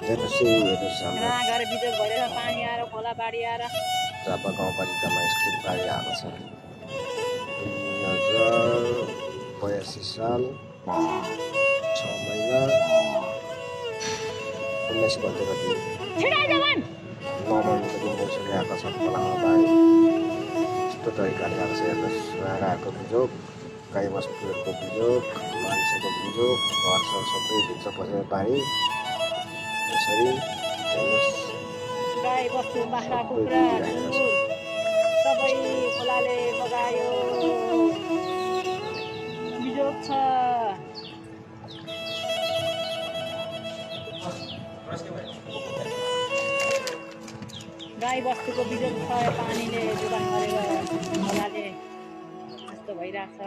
घर बिजोग भएर पानी आएर खोला बाढी आएर झापा गाउँपालिकामा यस्तो बाढी आएको छ। 2082 साल 6 महिना 19 गते 9 महिनाको मौसम आएको छ। खोलामा बाढी यस्तो तरिकाले आएको छ। हेर्नुहोस् राँगाहरूको बिजोग, गाई बस्तुहरूको बिजोग, मान्छेको बिजोग, घरसर सबै भित्र पसेर पानी यसरी हेर्नुहोस्। गाई बस्तु बाख्रा कुखुरा सबै खोलाले बगायो, बिजोग छ। गाई बस्तुको बिजोग छ, पानीले जोगान गरेर खोलाले यस्तो भइरहेछ।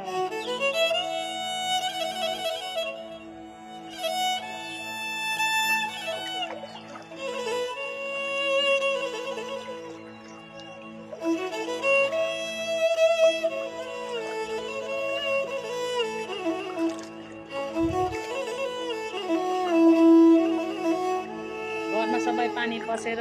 घरमा सबै पानी पसेर